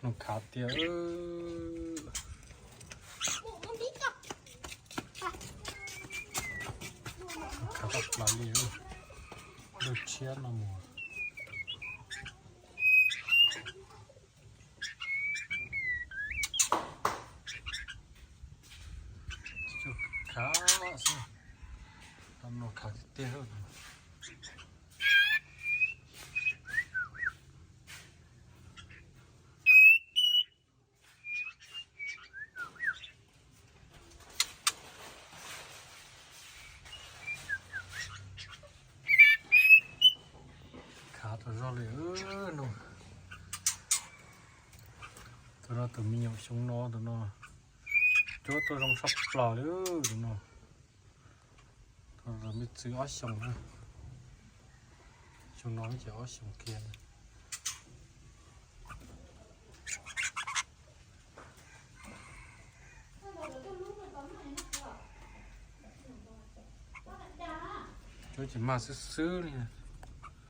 Noj khav tiag. Khav tau plaws li, lub tshiab no mus. Khav xwb, tau noj khav tiag tiag. Khav tau zog li no. Tus no tus me nyuam xyoo no, tus no cuab tuaj zoo tshaj plaws li tus no. Tus me txwv ob xyoos na, xyoo no ces ob xyoos kiag. Cuab ces mag xwb xwb li.